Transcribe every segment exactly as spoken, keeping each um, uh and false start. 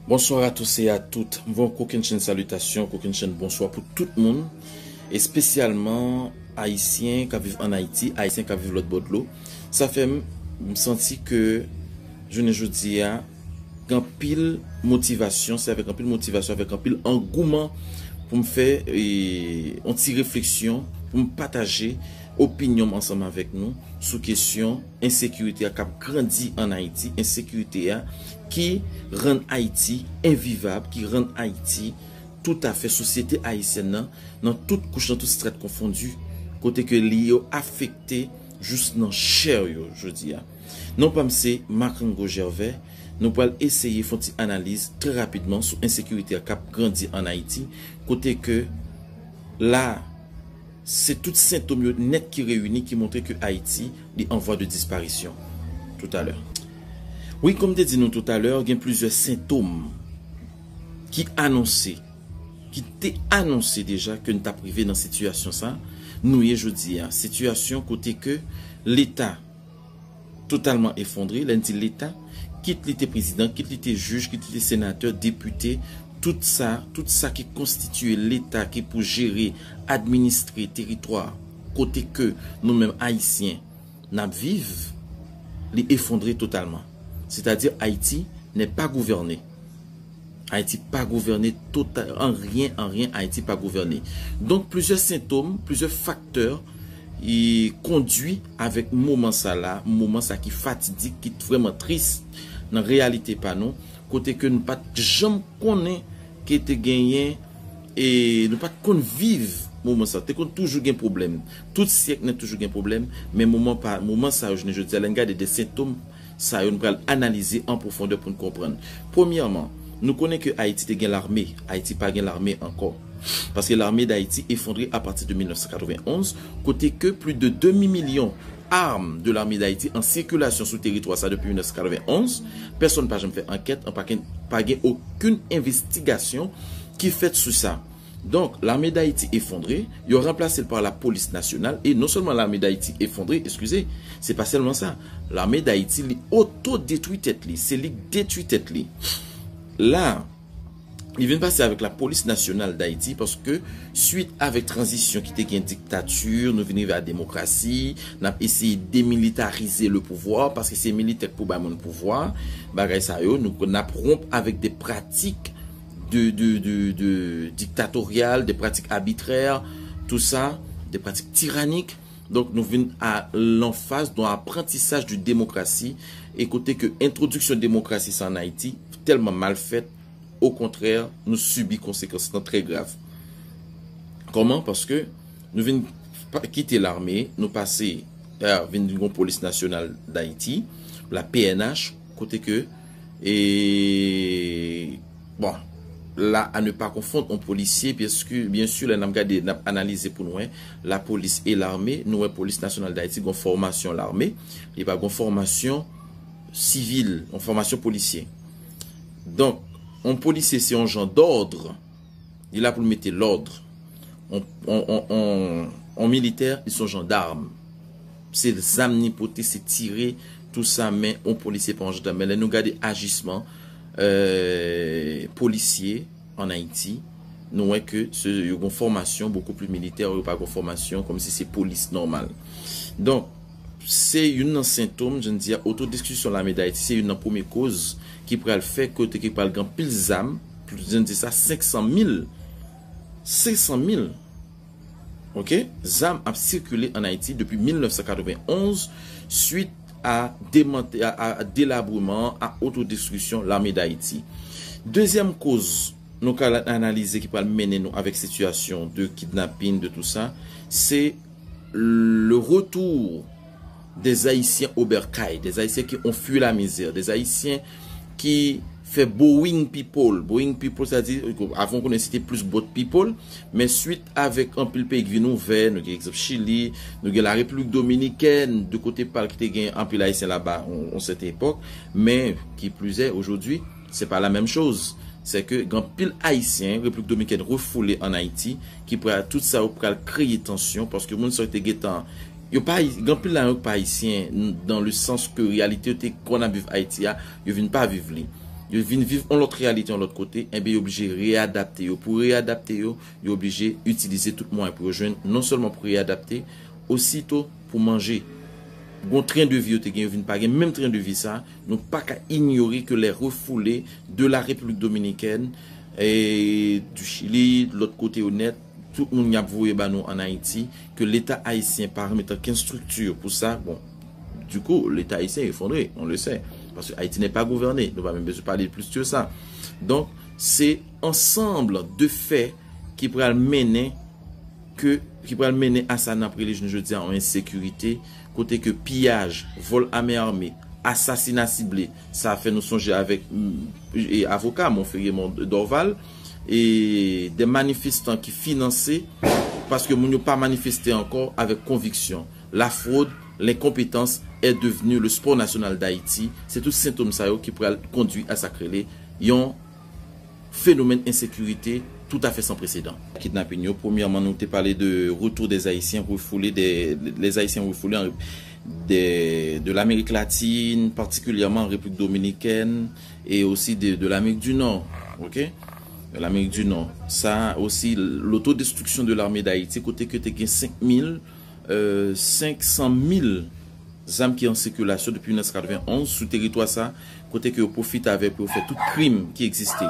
Bonsoir à tous et à toutes. M voye yon kokennchenn salitasyon, kokennchenn bonswa pou tout moun, espesyalman Ayisyen k ap viv ann Ayiti, Ayisyen k ap viv lòt bò dlo. Sa fè m, m santi ke jounen jodi a, gen anpil motivasyon, se avèk anpil motivasyon, avèk anpil angouman pou m fè, e, yon ti refleksyon, pou m pataje opinyon m ansanm avèk nou sou kesyon ensekirite a k ap grandi ann Ayiti, ensekirite a ki rann Ayiti envivab, ki rann Ayiti toutafè, sosyete ayisyèn nan, nan tout kouch, nan tout strat konfondi, kote ke li yo afekte jous nan chè yo jodi a. Non pa m se Marc Ango Gervais, nou pral eseye fè yon ti analiz trè rapidman sou ensekirite a k ap grandi ann Ayiti, kote ke la, se tout sentòm yo nèt ki reyini ki montre ke Ayiti, li an vwa de disparisyon. Toutalè. Wi, kòm m te di nou toutalè, gen plizyè sentòm ki anonse, ki te anonse deja ke n t ap rive nan sitiyasyon sa nou ye jodi a. Sitiyasyon kote ke Leta totalman efondre, lè n di Leta, kit li te prezidan, kit li te jij, kit li te senatè, depite, tout sa, tout sa ki konstitye Leta ki pou jere, administre teritwa kote ke nou menm Ayisyen n ap viv, li efondre totalman. Sètadi Ayiti n'est pas gouvernée. Ayiti pa gouvène total, anyen, anyen, Ayiti pa gouvène. Donk, plizyè sentòm, plizyè faktè, e kondui avèk moman sa la, moman sa ki fatidik, ki vrèman tris nan reyalite pa nou, kote ke nou pa t janm konnen ke te genyen, e nou pa t konn viv moman sa. Te konn toujou gen pwoblèm. Tout syèk nan toujou gen pwoblèm, men moman pa, moman sa yo, jounen jodi a, lè n gade de sentòm sa yo, nou pral analize an pwofondè pou n konprann. Premyèman, nou konnen ke Ayiti te gen lame. Ayiti pa gen lame ankò. Paske lame d Ayiti efondre apati de mil nèf san katrevenn onz, kote ke plis de demi milyon arm de lame d Ayiti an sikilasyon sou teritwa sa depi mil nèf san katrevenn onz. Pèsonn pa janm fè ankèt, an pa gen, pa gen okenn envestigasyon ki fèt sou sa. Donk, lame d Ayiti efondre, yo ranplase l pa lapolis nasyonal, e non sèlman lame d Ayiti efondre, eskize, se pa sèlman sa. Lame d Ayiti, li otodetwi tèt li, se li k detwi tèt li. La, li vin pase avèk lapolis nasyonal d Ayiti, paske swit avèk tranzisyon ki te gen diktati, nou vin rive a demokrasi, n ap eseye demilitarize le pouvwa, paske se militè k pou bay moun pouvwa, bagay sa yo, nou, n ap wonp avèk de pratik de, de, de, de diktatoryal, de pratik abitrè, tou sa, de pratik tiranik. Donk, nou vin a lanfaz, nan aprantisaj de demokrasi, e kote ke entwodiksyon demokrasi sa ann Ayiti tèlman mal fèt, okontrè, nou sibi konsekans lan trè grav. Kòman? Paske nou vin pa, kite lame, nou pase, a, vin gen yon polis nasyonal d Ayiti, la P N H, kote ke, e, bon, la, à ne pas confondre, yon polisye, byen si, byen si, lè n ap gade, n ap analize pou nou wè, lapolis e lame, nou wè polis nasyonal d Ayiti, gen yon fòmasyon lame, li pa gen yon fòmasyon sivil, yon fòmasyon polisye. Donk, yon polisye se yon jan dòd, li la pou l mete lòd. On, on, on, on, on militè, li se yon jandarm. Se zam li pote, se tire, tou sa, men on polisye pa yon jandarm. Men lè nou gade ajisman, euh, polisye ann Ayiti, nou wè ke se, yo gen yon fòmasyon bokou pli militè, yo pa gen yon fòmasyon kòmsi se polis nòmal. Donk, se youn nan sentòm, jan n di a, otodestriksyon lame d Ayiti, se youn nan premye koz ki pral fè kote ki pral gen anpil zam, jan n di sa, senk san mil, senk san mil, oke, zam ap sikile ann Ayiti depi mil nèf san katrevenn onz, swit a demante-, a, a, a delabreman, a otodestriksyon lame d Ayiti. Dezyèm koz nou ka analize ki pral mennen nou avèk sitiyasyon de kidnapin, de tou sa, se le retour des Haïtiens au bercail, des Haïtiens qui ont fui la misère, des Haïtiens ki fè boring people. Boring people, sa di, avan ou konnen se te plis bòt people, men swit avèk anpil peyi ki vin ouvè, nou gen egzanp Chili, nou gen la Repiblik Dominikèn, de kote pa l ki te gen anpil Ayisyen laba on, on sèten epòk, men ki plis è, ojodwi, se pa la menm choz. Se ke gen anpil Ayisyen, Repiblik Dominikèn refoule ann Ayiti, ki pral, tout sa yo pral kreye tansyon, paske moun sa yo te gentan, yo pa, gen anpil la yo ki pa Ayisyen, dans le sens que reyalite yo te konn ap viv Ayiti a, yo vin pa viv li. Yo vin viv yon lòt reyalite yon lòt kote, enben yo oblije reyadapte yo. Pou reyadapte yo, yo oblije itilize tout mwayen pou yo jwenn, non sèlman pou reyadapte, osito pou manje. Gon tren de vi yo te gen, yo vin pa gen menm tren de vi sa. Nou pa ka inyore ke les refoulés de la République dominicaine, e du Chili, lòt kote yo nèt, tout moun y ap voye ba nou an Ayiti, ke Leta ayisyen pa remèt okenn strikti pou sa. Bon, du coup, l'État haïtien est effondré, on le sait, parce que Haïti n'est pas gouverné. Nou pa menm bezwen pale plis ke sa. Donk, se ansanm de fè ki pral mennen ke, ki pral mennen a sa n ap rele jounen jodi a yon ensekirite, kote ke piyaj, vòl a men ame, asasina sible, sa fè nou sonje avèk, mm, e, avoka Monferrier Mon-, Dorval, e de manifestan ki finanse, paske moun yo pa manifeste ankò avèk konviksyon. La fraude, l'incompétence est devenue le sport national d'Haïti. Se tout sentòm sa yo ki pral kondui a sa k rele yon fenomèn ensekirite toutafè san presedan. Kidnapin yo, premyèman, nou te pale de retour des Haïtiens refoulés, des, les Haïtiens refoulés en, de, de l'Amérique latine, particulièrement en République dominicaine, et aussi de, de l'Amérique du Nord, ok? De l'Amérique du Nord. Sa osi, l'autodestruction de l'armée d'Haïti, kote ke te gen senk mil, euh, senk san mil zam ki an sikilasyon depi mil nèf san katrevenn onz sou teritwa sa, kote ke yo pwofite avè pou yo fè tout krim ki egziste.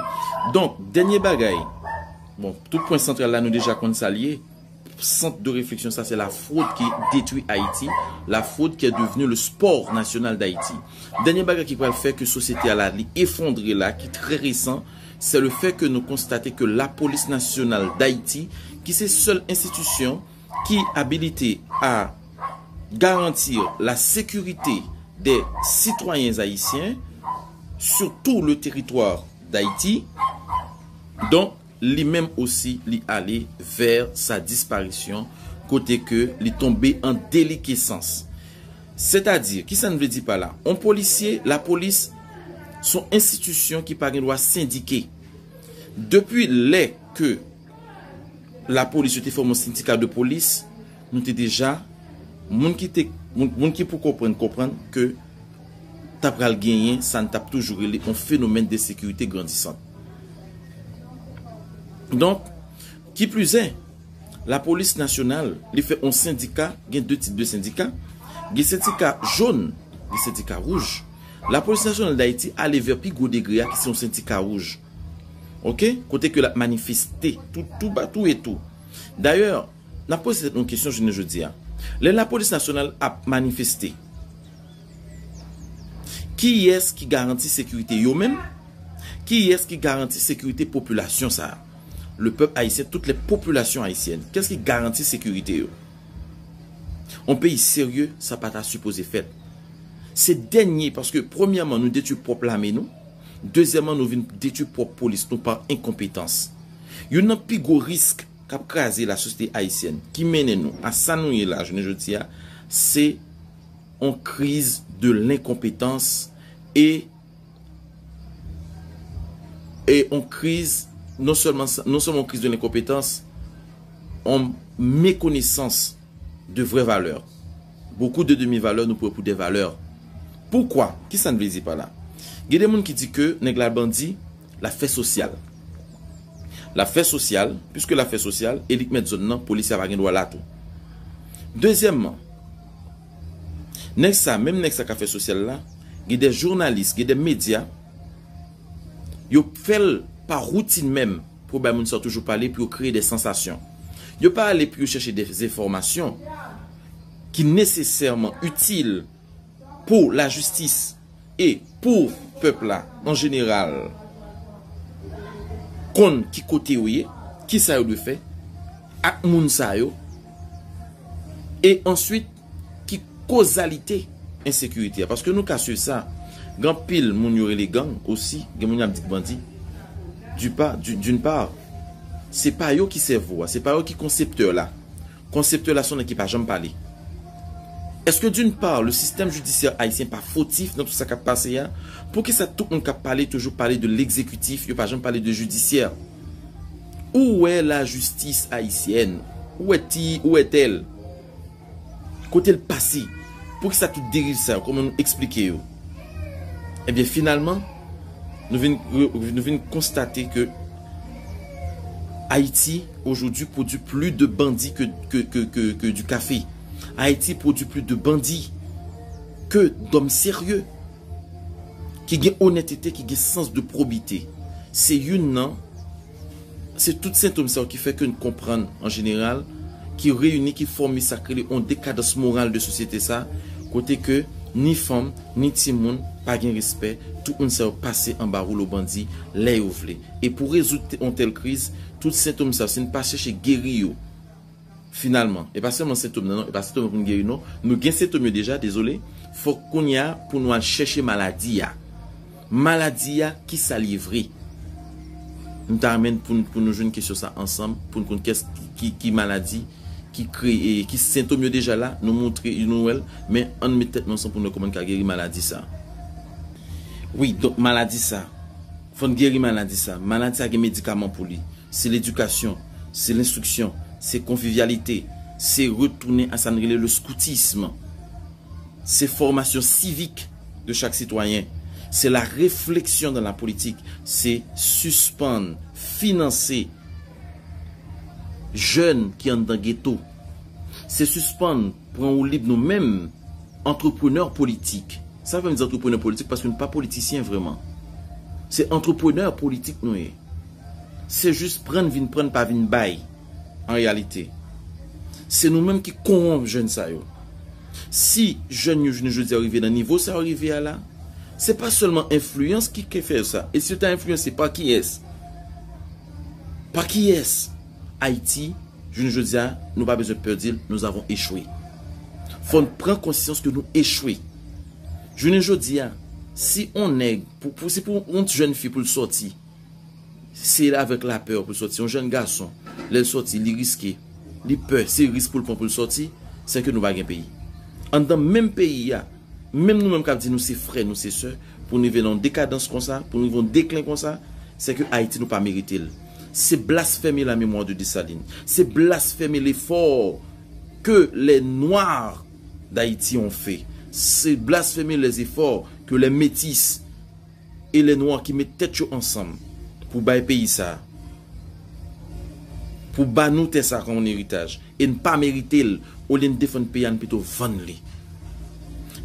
Donk, dènye bagay, bon, tout pwen santral la, nou deja konn sa l ye. Sant de refleksyon sa, se la fraude qui détruit Haïti, la fraude qui est devenue le sport national d'Haïti. Dènye bagay ki pral fè ke sosyete a la, li efondre la, ki trè resan, c'est le fait que nous constatons que la police nationale d'Haïti, ki se sèl enstitisyon ki abilite à garantir la sécurité des citoyens haïtiens sur tout le territoire d'Haïti. Donk, li menm osi, li ale vè sa disparisyon, kote ke li tonbe an delikesans. Sètadi, kisa n vle di pa la? On polisye, lapolis, se yon enstitisyon ki pa gen dwa sendike. Depi lè ke lapolis, yo te fòme yon sendika de polis, nou te deja, moun ki te, moun, moun ki pou konprann, konprann ke ta pral genyen sa n t ap toujou rele yon fenomèn de sekirite grandisant. Donk, ki plizè, lapolis nasyonal, li fè yon sendika, gen de tip de sendika, gen sendika jòn, gen sendika wouj. Lapolis nasyonal d'Ayiti ale vè pi gwo degre a, ki se yon sendika wouj. Ok? Kote ke l ap manifeste tou, tou ba, tou e tou. Dayè, n ap poze tèt nou kesyon jounen jodi a. Lè lapolis nasyonal ap manifeste, kiyès ki garanti sekirite yo menm? Kiyès ki garanti sekirite popilasyon sa a? Le peuple haïtien, toutes les populations haïtiennes. Kiyès ki garanti sekirite yo? On peyi serye, sa pa ta sipoze fèt. Se dènye, paske premyèman, nou detwi pwòp lame nou. Dezyèmman, nou vin detwi pwòp polis nou pa enkonpetans. Youn nan pi gwo risk k ap kraze lasosyete ayisyèn, ki mennen nou a sa nou ye la, jounen jodi a, se on kriz de lenkonpetans e, e on kriz, non sèlman, non sèlman on kriz de lenkonpetans, on mekonesans de vrè valè. Beaucoup de demi-valeurs nou pran pou de valè. Poukwa? Kisa n vle di pa la? Gen de moun ki di ke nèg la bandi, l ap fè sosyal. L ap fè sosyal, piske l ap fè sosyal, e li k mèt zòn nan, polis la pa gen dwa la tou. Dezyèmman, nèg sa, menm nèg sa k ap fè sosyal la, gen de jounalis, gen de medya, yo fè l pa woutin menm pou bay moun sa yo toujou pale, pou yo kreye de sansasyon. Yo pa ale pou yo chèche de enfòmasyon ki nesesèman itil pou lajistis e pou pèp la an jeneral konn ki kote yo ye, ki sa yo dwe fè ak moun sa yo, e answit ki kozalite ensekirite a. Paske nou ka swiv sa, gen anpil moun yo rele gang osi, gen moun y ap di k bandi. Du pa, du, d'une part, se pa yo ki sèvo a, se pa yo ki konseptè la. Konseptè la se yon nèg ki pa janm pale. Èske d'une part, le système judiciaire haïtien pa fotif nan tout sa k ap pase a? Poukisa tout moun k ap pale toujou pale de l'exécutif, yo pa janm pale de judiciaire? Où est la justice haïtienne? Où est-il? Où est-elle? Kote l pase? Poukisa tout deriv sa yo? Kòman nou eksplike yo? Ebyen, finalman, Nou vin, nou vin konstate ke Ayiti, aujourd'hui, produit plus de bandits que, que, que, que, que du café. Ayiti produit plus de bandits que d'hommes sérieux, ki gen onètete, ki gen sans de probite. Se youn nan, se tout sentòm sa yo ki fè ke n konprann, an jeneral, ki reyini, ki fòme sa k rele yon dekadans moral de sosyete sa, kote ke ni fanm, ni timoun pa gen respè, tout moun sa yo pase anba woulo bandi lè yo vle. E pou rezoud te-, yon tèl kriz, tout sentòm sa yo, si n pa chèche geri yo, finalman, e pa sèlman sentòm nan, non, e pa sentòm nan pou n geri, non. Nou gen sentòm yo deja, dezole. Fòk kounye a pou nou al chèche maladi a. Maladi a, ki sa l ye vre? Nou ta renmen pou, n- pou nou jwenn kesyon sa ansanm, pou n konn kès ki, ki, ki maladi, ki kreye, ki sentòm yo deja la, nou montre, nou wè l, men ann met tèt nou ansanm pou nou wè kòman n ka geri maladi sa. Wi, donk maladi sa, fò n geri maladi sa. Maladi sa gen medikaman pou li. Se ledikasyon, se lenstriksyon, se konvivyalite, se retounen a sa n rele le scoutisme. Se fòmasyon sivik de chak sitwayen. Se la réflexion dans la politique. Se sispann finanse jèn ki anndan geto. Se sispann pran woulib nou menm, antreprenè politik. Sa fè m di antreprenè politik paske nou pa politisyen vrèman. Se antreprenè politik nou ye. Se jis pran vin pran, pa vin bay, an reyalite. Se nou menm ki kowonp jèn sa yo. Si jèn yo jounen jodi a rive nan nivo sa yo rive a la, se pa sèlman enfliyans ki ke fè sa. E si yo ta enfliyanse, pa kiyès? Pa kiyès? Ayiti, jounen jodi a, nou pa bezwen pè di l, nous avons échoué. Fò n pran konsyans ke nou echwe. Jounen jodi a, si on nèg, pou, pou, si pou yon jèn fi pou l sòti, se avèk lapè pou l sòti. Yon jèn gason, lè l sòti, li riske, li pè, se risk pou l pran pou l sòti, se ke nou pa gen peyi. Anndan menm peyi a, menm nou menm k ap di nou se frè, nou se sè, pou n rive nan yon dekadans konsa, pou n rive yon deklen konsa, se ke Ayiti nou pa merite l. Se blasfémer la mémoire de Dessalines. Se blasfémer l'effort que les Noirs d'Haïti ont fait. Se blasfémer les efforts que les métis e lè nwa ki met tèt yo ansanm pou bay peyi sa, pou ba nou tè sa kòm yon eritaj, e n pa merite l, olye n defann peyi a, n pito vann li.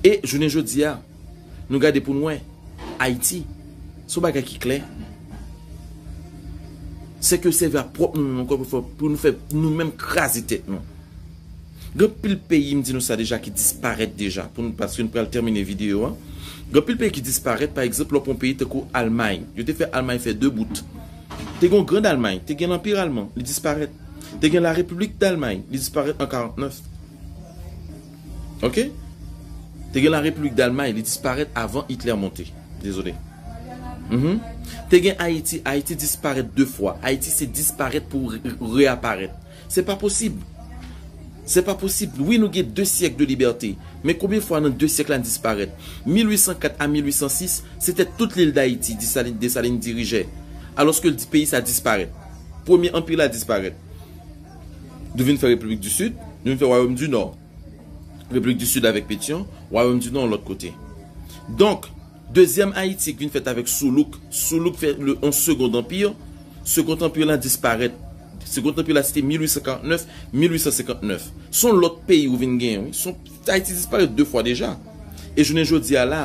E jounen jodi a, nou gade pou n wè, Ayiti, se yon bagay ki klè. Se ke sèvi a pwòp nou menm ankò pou fè, pou nou fè nou menm kraze tèt nou. Gen anpil peyi, m di nou sa deja, ki disparèt deja, pou nou, paske nou pral tèmine videyo a. Gen anpil peyi ki disparèt, pa egzanp, lè w pran yon peyi tankou Almay. Yo te fè Almay fè de bout. Te gen yon Grand Almay, te gen Lanpi Alman, li disparèt. Te gen La République d'Allemagne, li disparèt an karant nèf. Oke? Te gen La République d'Allemagne, li disparèt avan Hitler monte. Dezole. Mhm. Te gen Ayiti, Ayiti disparèt de fwa. Ayiti se disparèt pou re-, reaparèt. Se pa posib. Se pa posib. Wi, nou gen de syèk de libète. Men konbyen fwa nan de syèk la n disparèt? Mil uit san kat a mil uit san sis, se te tout lil Dayiti Desalin, Desalin dirije. Alòske l di peyi sa disparèt. Premye anpi la disparèt. Nou vin fè Repiblik di Sid, nou vin fè Wayòm di Nò. Repiblik di Sid avèk Petyon, Wayòm di Nò yon lòt kote. Donk, dezyèm Ayiti ki vin fèt avèk Soulouk, Soulouk fè le, yon Segond Anpi, Segond Anpi la disparèt. Segond Anpi la se te mil uit san karant nèf, mil uit san senkant nèf. Se yon lòt peyi ou vin genyen, wi. Se yon, Ayiti disparèt de fwa deja. E jounen jodi a la,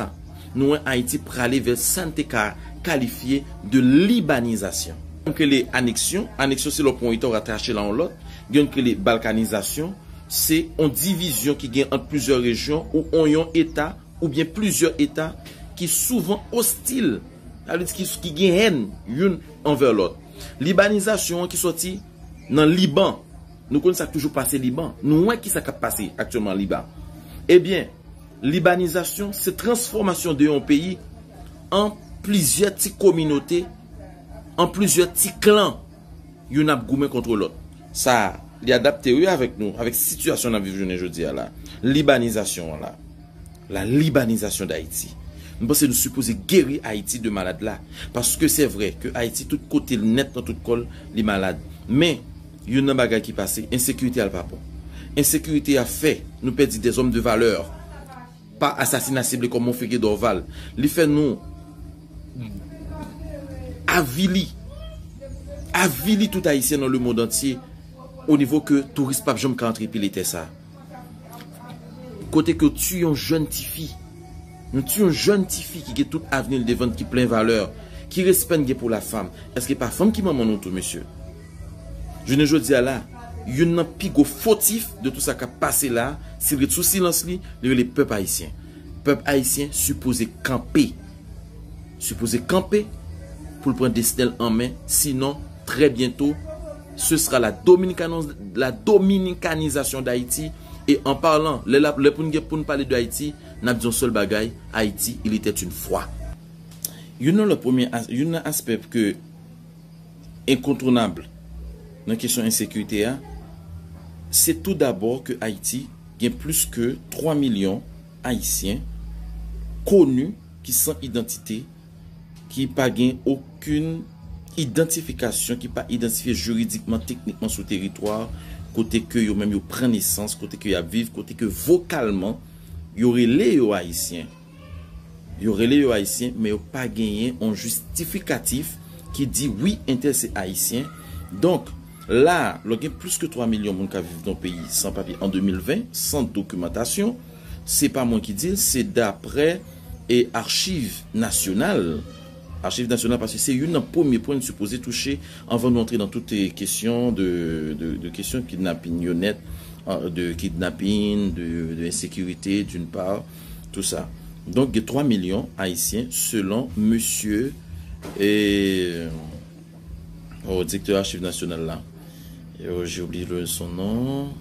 nou wè Ayiti prale vè sa n te ka kalifye de libanizasyon. Gen yon k rele aneksyon. Aneksyon se lè w pran yon eta, w rattache l a yon lòt. Gen yon k rele balkanizasyon. Se yon divizyon ki gen ant plizyè rejyon ou yon, yon eta oubyen plizyè eta ki souvan ostil, sa vle di ki, ki gen hèn youn anvè lòt. Libanizasyon an ki sòti nan Liban. Nou konn sa k toujou pase Liban. Nou wè ki sa k ap pase aktyèlman Liban. Ebyen, libanizasyon se transfòmasyon de yon peyi an plizyè ti kominote, an plizyè ti klan. Youn ap goumen kont lòt. Sa, li adapte, wi, avèk nou, avèk sitiyasyon n ap viv jounen jodi a la. Libanizasyon an la. La libanizasyon d Ayiti. M panse nou sipoze geri Ayiti de malad la. Paske se vre ke Ayiti, tout kote l nèt nan tout kò l, li malad. Men, youn nan bagay ki pase, ensekirite a l pa bon. Ensekirite a fè nou pèdi dèzòm de valè. Pa asasina sible kòm Monferrier Dorval. Li fè nou avili, avili tout Ayisyen nan lemonn antye, o nivo ke touris p ap janm ka antre pile tè sa. Kote ke w tiye yon jèn tifi, nou tiye yon jèn tifi ki gen tout avni l devan l, ki plen valè, ki respè n gen pou lafanm. Èske pa fanm ki manman nou tou, mesye? Jounen jodi a la, youn nan pi gwo fotif de tout sa k ap pase la, si l ret sou silans li, li rele pèp ayisyen. Pèp ayisyen sipoze kanpe. Sipoze kanpe pou l pran desten l an men, sinon, trè byento, ce sera la dominicanos-, la dominicanisation d'Haïti. E an palan, lè, lè pou n gen, pou n pale de Ayiti, n ap di yon sèl bagay, Haïti, il était une fois. Youn nan lòt premye as-, youn nan aspè ke enkontounab nan kesyon ensekirite a, se tou dabò ke Ayiti gen plis ke twa milyon Ayisyen koni ki san idantite, ki pa gen okenn idantifikasyon, ki pa idantifye jiridikman, teknikman sou teritwa kote ke yo menm yo pran nesans, kote ke y ap viv, kote ke vokalman yo rele yo Ayisyen. Yo rele yo Ayisyen, men yo pa genyen yon jistifikatif ki di wi, entèl se Ayisyen. Donk, la, lè w gen plis ke twa milyon moun k ap viv nan yon peyi san papye an de mil ven, san dokimantasyon, se pa mwen ki di l, se daprè e Achiv Nasyonal. Achiv Nasyonal, paske se youn nan premye pwen n sipoze touche anvan nou antre nan tout, e, kesyon de, de, de kesyon kidnapin yo nèt, an, de kidnapin, de, de ensekirite, d'une part, tout sa. Donk, gen twa milyon Ayisyen, selon mesye, e, o, direktè Achiv Nasyonal la. E, o, j'ai oublié le, son nom.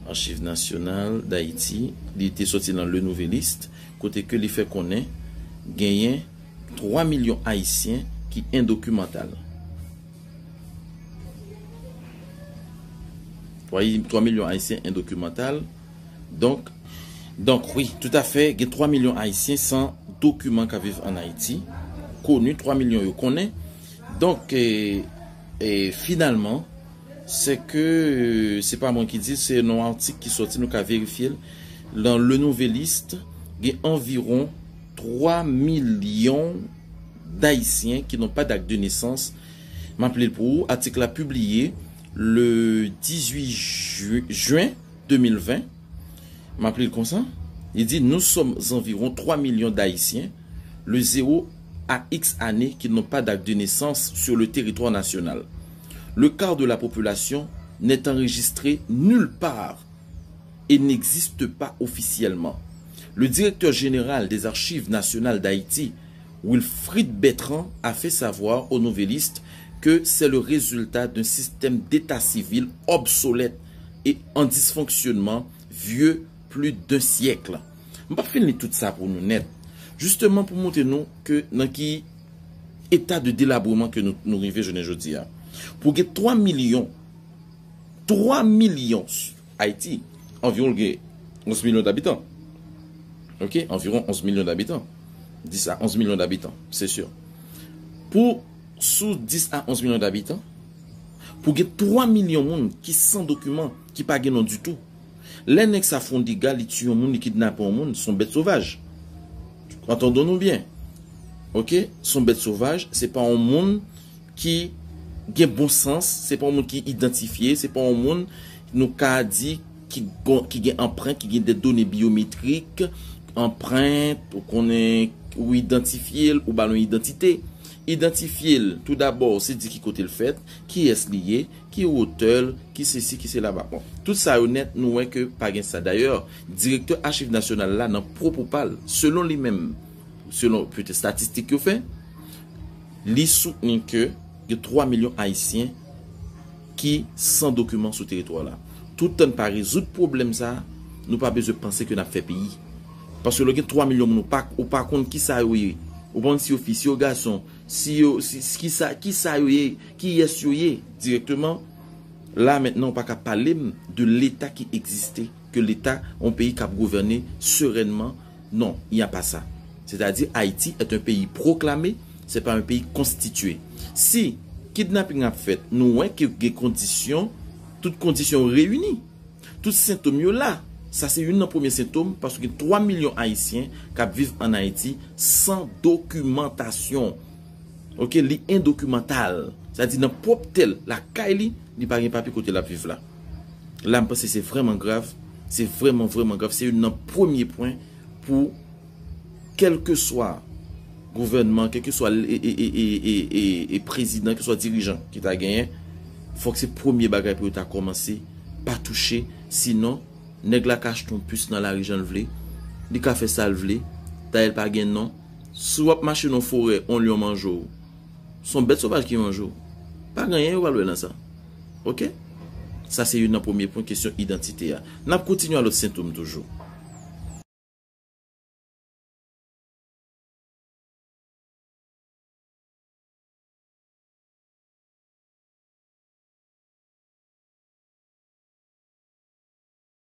Achiv Nasyonal d'Haïti. Li te soti nan Le Nouvelliste, kote ke li fè konnen genyen twa milyon Ayisyen ki endokimantal. Twa, twa milyon Ayisyen endokimantal. Donk, donk, wi, toutafè, gen twa milyon Ayisyen san dokiman k ap viv ann Ayiti. Koni, twa milyon yo konnen. Donk, e, e, finalman, se ke, e, se pa mwen ki di, se nan yon atik ki sòti, nou ka verifye l. Nan Le Nouvelliste, gen anviwon twa milyon d'Ayisyen qui n'ont pas d'acte de naissance. M ap li l pou ou. Atik la pibliye le dizuit ju-, jen de mil ven. M ap li l konsa. Li di, nous sommes environ trois millions d'Haïtiens, le zéro à X années, qui n'ont pas d'acte de naissance sur le territoire national. Le quart de la population n'est enregistré nulle part et n'existe pas officiellement. Le directeur général des Archives nationales d'Haïti, Wilfrid Bertrand, a fait savoir aux Nouvelliste que c'est le résultat d'un système d'état civil obsolète et en dysfonctionnement vieux plus d'un siècle. M p ap fin li tout sa pou nou nèt. Jisteman pou montre nou ke nan ki eta de delabreman ke nou, nou rive jounen jodi a. Pou gen twa milyon, twa milyon, Ayiti, anviwon l gen onz milyon dabitan. Ok, anviwon onz milyon dabitan. Dis a onz milyon dabitan, se si. Pou, sou dis a onz milyon dabitan, pou gen twa milyon moun ki san dokiman, ki pa gen non ditou. Lè nèg sa fè yon dega, li tiye yon moun, li kidnape yon moun, se yon bèt sovaj. Antandon nou byen. Ok? Se yon bèt sovaj, se pa yon moun ki gen bon sans, se pa yon moun ki idantifye, se pa yon moun nou ka di ki gon-, ki gen anprent, ki gen de done byometrik, anprent, ou konnen, ou idantifye l, ou ba l yon idantite. Idantifye l, tou dabò, se di ki kote l fèt, kiyès li ye, ki wotè l, ki sesi, ki sela. Bon, tout sa yo nèt, nou wè ke pa gen sa. Dayè, direktè Achiv Nasyonal la, nan pwopo pa l, selon li menm, selon petèt estatistik yo fè, li soutni ke gen twa milyon Ayisyen ki san dokiman sou teritwa la. Toutan n pa rezoud pwoblèm sa, nou pa bezwen panse ke n ap fè peyi. Paske lè w gen twa milyon moun, ou pa, ou pa konn ki sa yo ye. Ou pa konn si yo fi, si yo gason, si yo, si, si, ki sa, ki sa yo ye, kiyès yo ye direkteman. La, mentnan, ou pa ka pale m de Leta ki egziste, ke Leta, yon peyi k ap gouvène serènman. Non, il n'y a pas ça. C'est-à-dire, Haïti est un pays proclamé, c'est pas un pays constitué. Si kidnaping ap fèt, nou wè ke gen kondisyon, tout kondisyon yo reyini. Tout sentòm yo la. Sa se youn nan premye sentòm, paske gen twa milyon Ayisyen k ap viv ann Ayiti san dokimantasyon. Ok, li endokimantal. Sa di nan pwòp tè l, lakay li, li pa gen papye kote l ap viv la. La, m panse se vrèman grav. Se vrèman, vrèman grav. Se youn nan premye pwen pou kèlkeswa gouvènman, kèlkeswa e, e, e, e, e, e, e prezidan, kèlkeswa dirijan ki ta genyen, fòk se premye bagay pou yo ta kòmanse pa touche. Sinon, nèg la ka achte yon pis nan lari jan l vle. Li ka fè sa l vle. Dayè l pa gen non. Si w ap mache nan forè, yon lyon manje w, se yon bèt sovaj ki manje w. Pa gen anyen yo pral wè nan sa. Ok? Sa se youn nan premye pwen kesyon idantite a. N ap kontinye a lòt sentòm toujou.